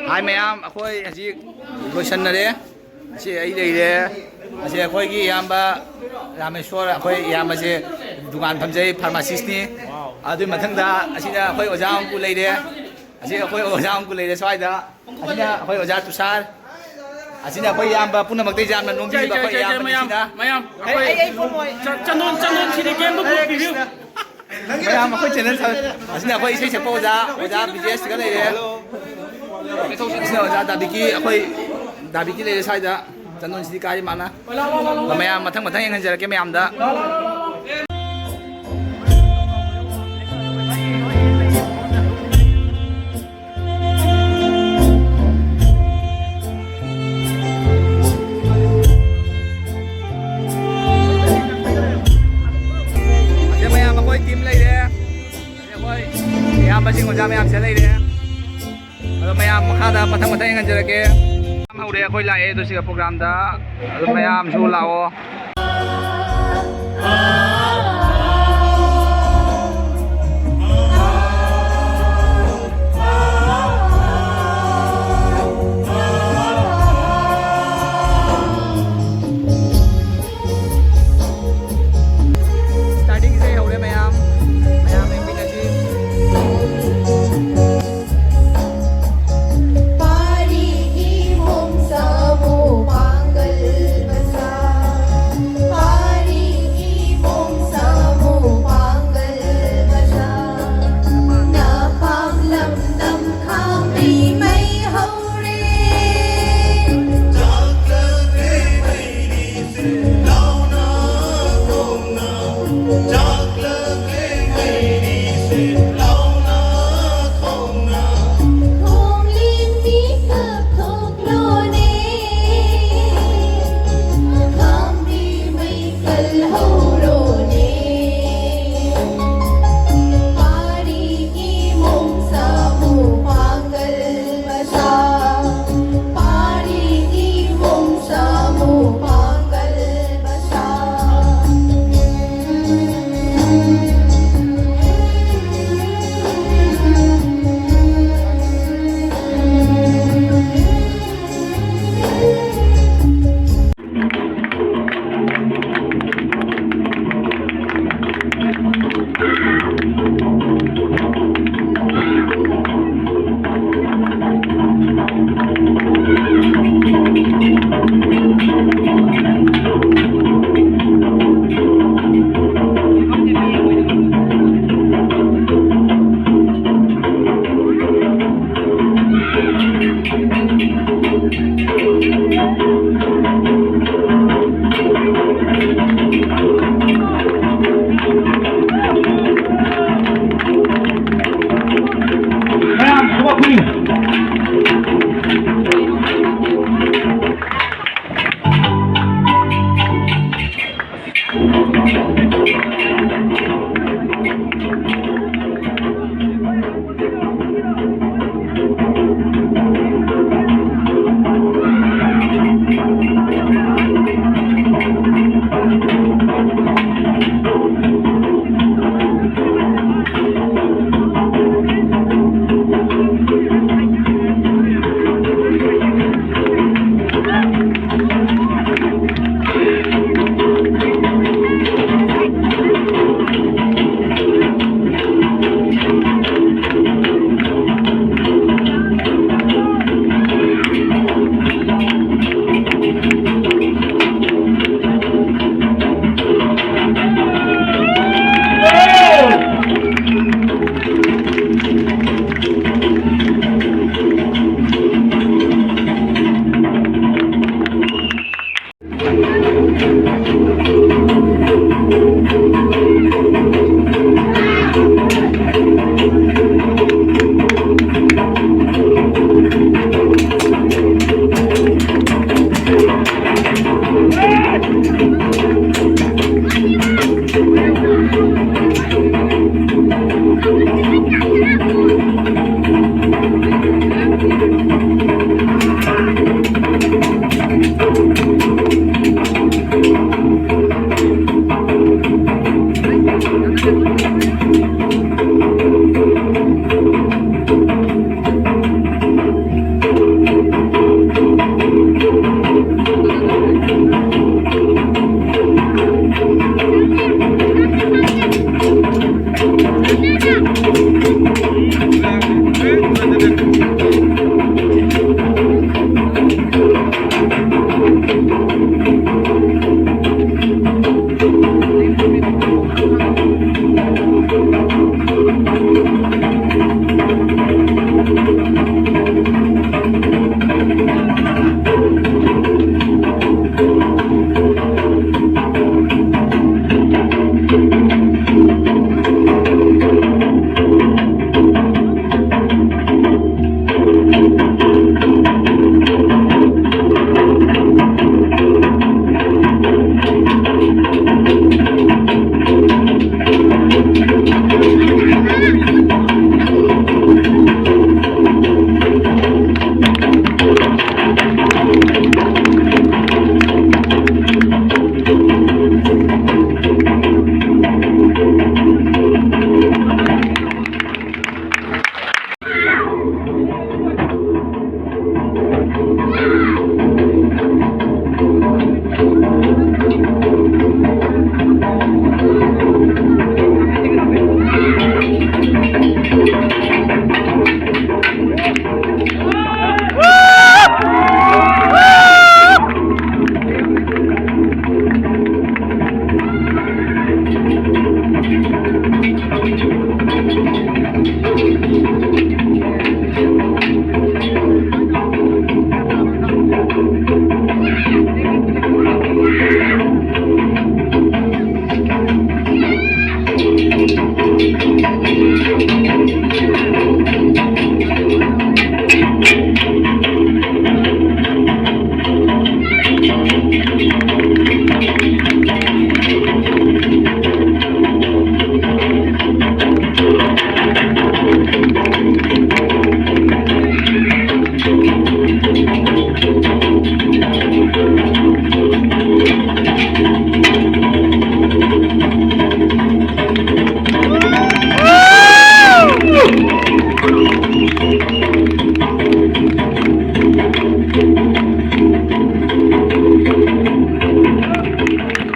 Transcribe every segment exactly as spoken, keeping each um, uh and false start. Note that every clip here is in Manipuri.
ꯍꯥꯏ ꯃꯌꯥꯝ, ꯑꯩꯈꯣꯏ ꯍꯧꯖꯤꯛ ꯂꯣꯏꯁꯟꯅꯔꯦ꯫ ꯑꯁꯤ ꯑꯩ ꯂꯩꯔꯦ꯫ ꯑꯁꯤ ꯑꯩꯈꯣꯏꯒꯤ ꯏꯌꯥꯝꯕ ꯔꯥꯃꯦꯁꯣꯔ, ꯑꯩꯈꯣꯏ ꯏꯌꯥꯝꯕꯁꯦ ꯗꯨꯀꯥꯟ ꯐꯝꯖꯩ, ꯐꯥꯔꯃꯥꯁꯤꯁꯅꯤ꯫ ꯑꯗꯨꯒꯤ ꯃꯊꯪꯗ ꯑꯁꯤꯗ ꯑꯩꯈꯣꯏ ꯑꯣꯖꯥ ꯑꯪꯀꯨ ꯂꯩꯔꯦ꯫ ꯑꯁꯤ ꯑꯩꯈꯣꯏ ꯑꯣꯖꯥ ꯑꯪꯀꯨ ꯂꯩꯔꯦ ꯁ꯭ꯋꯥꯏꯗ꯫ ꯑꯁꯤꯅ ꯑꯩꯈꯣꯏ ꯑꯣꯖꯥ ꯇꯨꯁꯥꯔ꯫ ꯑꯁꯤꯅ ꯑꯩꯈꯣꯏ ꯏꯌꯥꯝꯕ ꯄꯨꯝꯅꯃꯛꯇ ꯌꯥꯝꯅ ꯅꯣꯝꯕꯤꯕ ꯑꯩꯈꯣꯏ ꯏꯌꯥꯝꯕ ꯃꯌꯥꯝ, ꯅꯤꯡꯊꯤꯅ꯫ ꯃꯌꯥꯝ, ꯑꯩ, ꯑꯩ, ꯑꯩ ꯐꯣꯟ ꯑꯣꯏ꯫ ꯆ-, ꯆꯟꯗꯣꯟ, ꯆꯟꯗꯣꯟ ꯁꯤꯗꯤ ꯀꯦꯝꯕ ꯄꯨꯕꯤꯌꯨ꯫ ꯃꯌꯥꯝ ꯑꯩꯈꯣꯏ ꯆꯦꯅꯦꯜ ꯁꯥ-, ꯑꯁꯤꯅ ꯑꯩꯈꯣꯏ ꯏꯁꯩ ꯁꯛꯄ ꯑꯣꯖꯥ, ꯑꯣꯖꯥ ꯕꯤꯖꯦꯁꯇꯒ ꯂꯩꯔꯦ꯫ ꯑꯁꯤꯅ ꯑꯣꯖꯥ ꯗꯥꯕꯤꯀꯤ, ꯑꯩꯈꯣꯏ ꯗꯥꯕꯤꯀꯤ ꯂꯩꯔꯦ ꯁ꯭ꯋꯥꯏꯗ꯫ ꯆꯟꯗꯣꯟꯁꯤꯗꯤ ꯀꯥꯔꯤ ꯃꯥꯅ꯫ ꯑꯗꯣ ꯃꯌꯥꯝ ꯃꯊꯪ ꯃꯊꯪ ꯌꯦꯡꯍꯟꯖꯔꯛꯀꯦ ꯃꯌꯥꯝꯗ꯫ ꯑꯁꯤ ꯃꯌꯥꯝ ꯑꯩꯈꯣꯏ ꯇꯤꯝ ꯂꯩꯔꯦ꯫ ꯑꯁꯤ ꯑꯩꯈꯣꯏ ꯏꯌꯥꯝꯕꯁꯤꯡ ꯑꯣꯖꯥ ꯃꯌꯥꯝꯁꯦ ꯂꯩꯔꯦ꯫ ꯑꯗꯣ ꯃꯌꯥꯝ ꯃꯈꯥꯗ ꯃꯊꯪ ꯃꯊꯪ ꯌꯦꯡꯍꯟꯖꯔꯛꯀꯦ꯫ ꯍꯧꯔꯦ, ꯑꯩꯈꯣꯏ ꯂꯥꯛꯑꯦ ꯑꯗꯨ ꯁꯤꯒ ꯄ꯭ꯔꯣꯒ꯭ꯔꯥꯝꯗ꯫ ꯑꯗꯣ ꯃꯌꯥꯝꯁꯨ ꯂꯥꯛꯑꯣ꯫ ꯁ꯭ꯇꯥꯔꯇꯤꯡꯁꯦ ꯍꯧꯔꯦ ꯃꯌꯥꯝ꯫ ꯃꯌꯥꯝ ꯌꯦꯡꯃꯤꯟꯅꯁꯤ꯫ ꯄꯥꯔꯤ ꯏꯃꯣꯝ ꯁꯥꯃꯨ ꯄꯥꯡꯒꯜ ꯃꯆꯥ, ꯄꯥꯔꯤ ꯏꯃꯣꯝ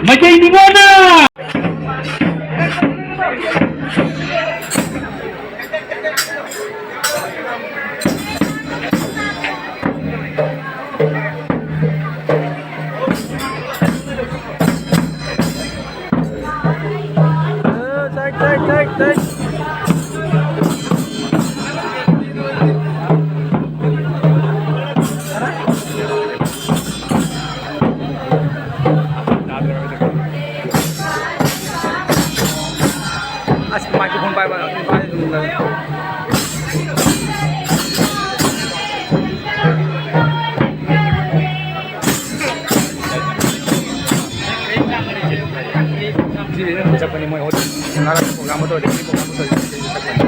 ꯃꯩꯇꯩ ꯅꯤꯉꯣꯜꯅ꯫ ꯑꯁ, microphone ꯄꯥꯏꯕ ꯅꯨꯄꯥꯁꯦ ꯑꯗꯨꯝ ꯂꯩ꯫ ꯁꯤꯗꯤ ꯑꯗꯨꯝ ꯆꯠꯄꯅꯤ ꯃꯣꯏ ꯍꯣꯇꯦꯜ꯫ ꯉꯔꯥꯡ program ꯑꯃ ꯇꯧꯔꯗꯤ, program ꯑꯃ ꯇꯧꯔꯗꯤ ꯁꯤꯗꯤ ꯆꯠꯄꯅꯤ꯫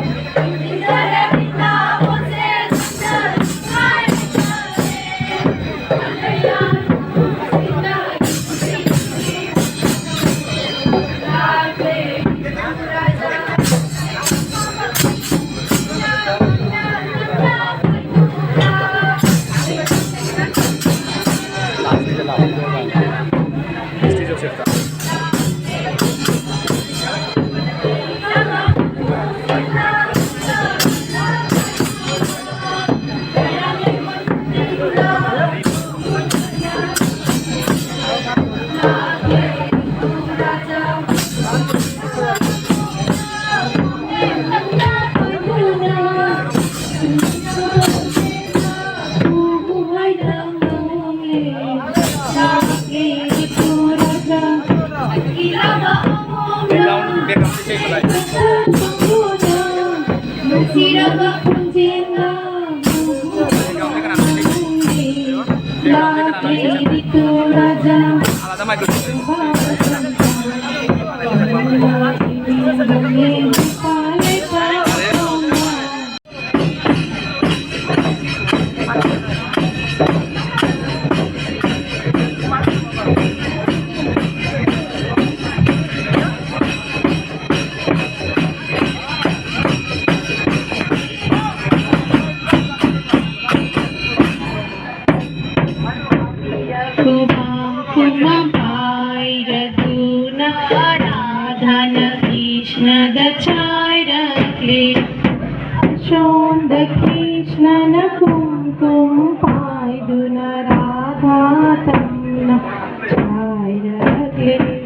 ꯈꯨꯕꯥꯛ ꯈꯨꯅ ꯄꯥꯏꯔꯒ कृष्णद चाय राखले, शोन्द कृष्णन कुङ्कुम पायदुन राधा तन्न चाय राखले।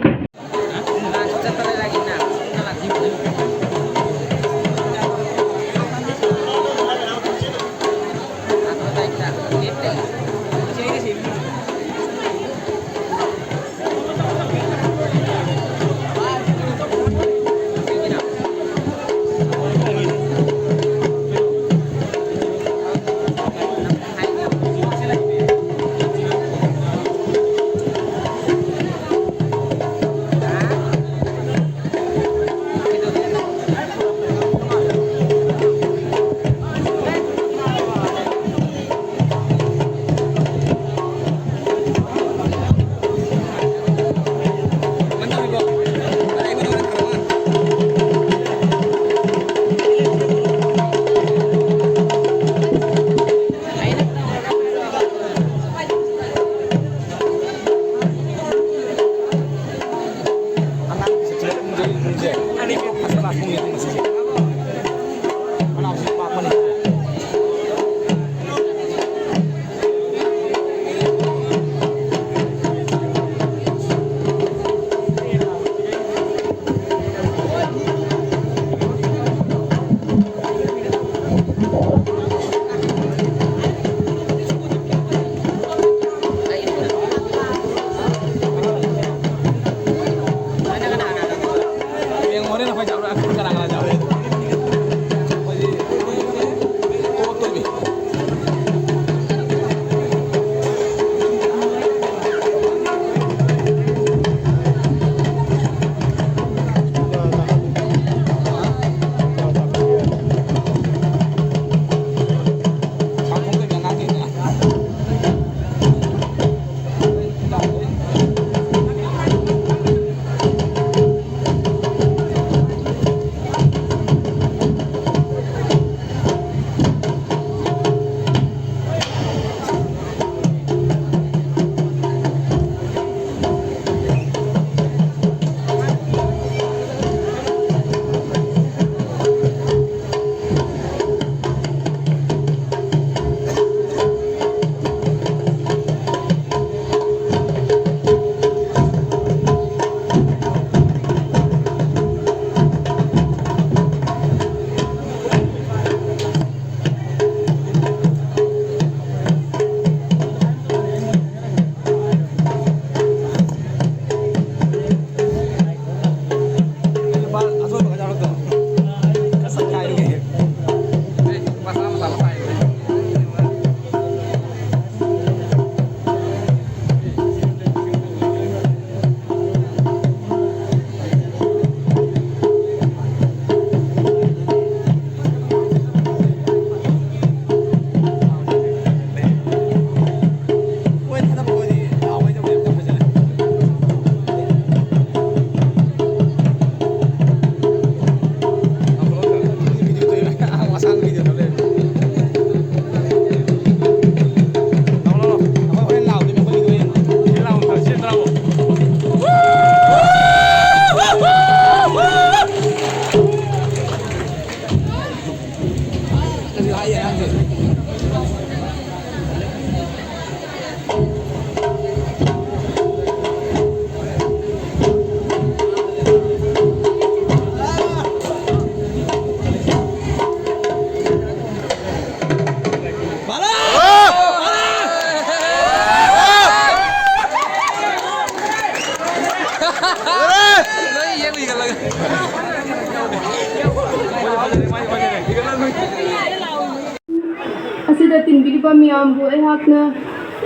ꯑꯁꯤꯗ ꯇꯤꯟꯕꯤꯔꯤꯕ ꯃꯤꯌꯥꯝꯕꯨ ꯑꯩꯍꯥꯛꯅ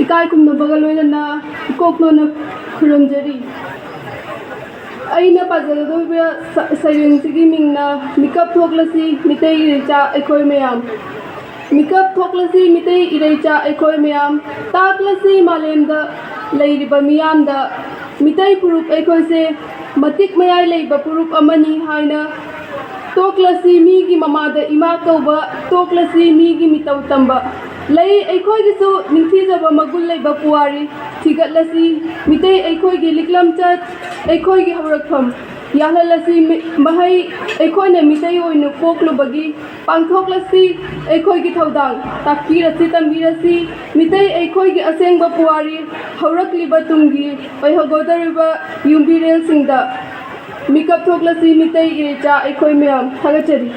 ꯏꯀꯥꯏ ꯈꯨꯝꯅꯕꯒ ꯂꯣꯏꯅꯅ ꯏꯀꯣꯛ ꯅꯣꯟꯅ ꯈꯨꯔꯨꯝꯖꯔꯤ꯫ ꯑꯩꯅ ꯄꯥꯖꯒꯗꯧꯔꯤꯕ ꯁ-, ꯁꯩꯔꯦꯡꯁꯤꯒꯤ ꯃꯤꯡꯅ ꯃꯤꯀꯞ ꯊꯣꯛꯂꯁꯤ ꯃꯤꯇꯩ ꯏꯔꯩꯆꯥ ꯑꯩꯈꯣꯏ ꯃꯌꯥꯝ꯫ ꯃꯤꯀꯞ ꯊꯣꯛꯂꯁꯤ ꯃꯤꯇꯩ ꯏꯔꯩꯆꯥ ꯑꯩꯈꯣꯏ ꯃꯌꯥꯝ꯫ ꯇꯥꯛꯂꯁꯤ ꯃꯥꯂꯦꯝꯗ ꯂꯩꯔꯤꯕ ꯃꯤꯌꯥꯝꯗ ꯃꯤꯇꯩ ꯐꯨꯔꯨꯞ ꯑꯩꯈꯣꯏꯁꯦ ꯃꯇꯤꯛ ꯃꯌꯥꯏ ꯂꯩꯕ ꯐꯨꯔꯨꯞ ꯑꯃꯅꯤ ꯍꯥꯏꯅ꯫ ꯇꯣꯛꯂꯁꯤ ꯃꯤꯒꯤ ꯃꯃꯥꯗ ꯏꯃꯥ ꯀꯧꯕ, ꯇꯣꯛꯂꯁꯤ ꯃꯤꯒꯤ ꯃꯤꯇꯧ ꯇꯝꯕ꯫ ꯂꯩ ꯑꯩꯈꯣꯏꯒꯤꯁꯨ ꯅꯤꯡꯊꯤꯖꯕ ꯃꯒꯨꯟ ꯂꯩꯕ ꯄꯨꯋꯥꯔꯤ꯫ ꯊꯤꯒꯠꯂꯁꯤ ꯃꯤꯇꯩ ꯑꯩꯈꯣꯏꯒꯤ ꯂꯤꯛꯂꯝꯆꯠ, ꯑꯩꯈꯣꯏꯒꯤ ꯍꯧꯔꯛꯐꯝ꯫ ꯌꯥꯜꯍꯜꯂꯁꯤ ꯃꯤ-, ꯃꯍꯩ ꯑꯩꯈꯣꯏꯅ ꯃꯤꯇꯩ ꯑꯣꯏꯅ ꯄꯣꯛꯂꯨꯕꯒꯤ꯫ ꯄꯥꯡꯊꯣꯛꯂꯁꯤ ꯑꯩꯈꯣꯏꯒꯤ ꯊꯧꯗꯥꯡ꯫ ꯇꯥꯛꯄꯤꯔꯁꯤ ꯇꯝꯕꯤꯔꯁꯤ ꯃꯤꯇꯩ ꯑꯩꯈꯣꯏꯒꯤ ꯑꯁꯦꯡꯕ ꯄꯨꯋꯥꯔꯤ꯫ ꯍꯧꯔꯛꯂꯤꯕ ꯇꯨꯡꯒꯤ ꯑꯣꯏꯍꯧꯒꯗꯧꯔꯤꯕ ꯌꯨꯝꯕꯤꯔꯦꯜꯁꯤꯡꯗ꯫ ꯃꯤꯀꯞ ꯊꯣꯛꯂꯁꯤ ꯃꯤꯇꯩ ꯏꯔꯩꯆꯥ ꯑꯩꯈꯣꯏ ꯃꯌꯥꯝ꯫ ꯊꯥꯒꯠꯆꯔꯤ꯫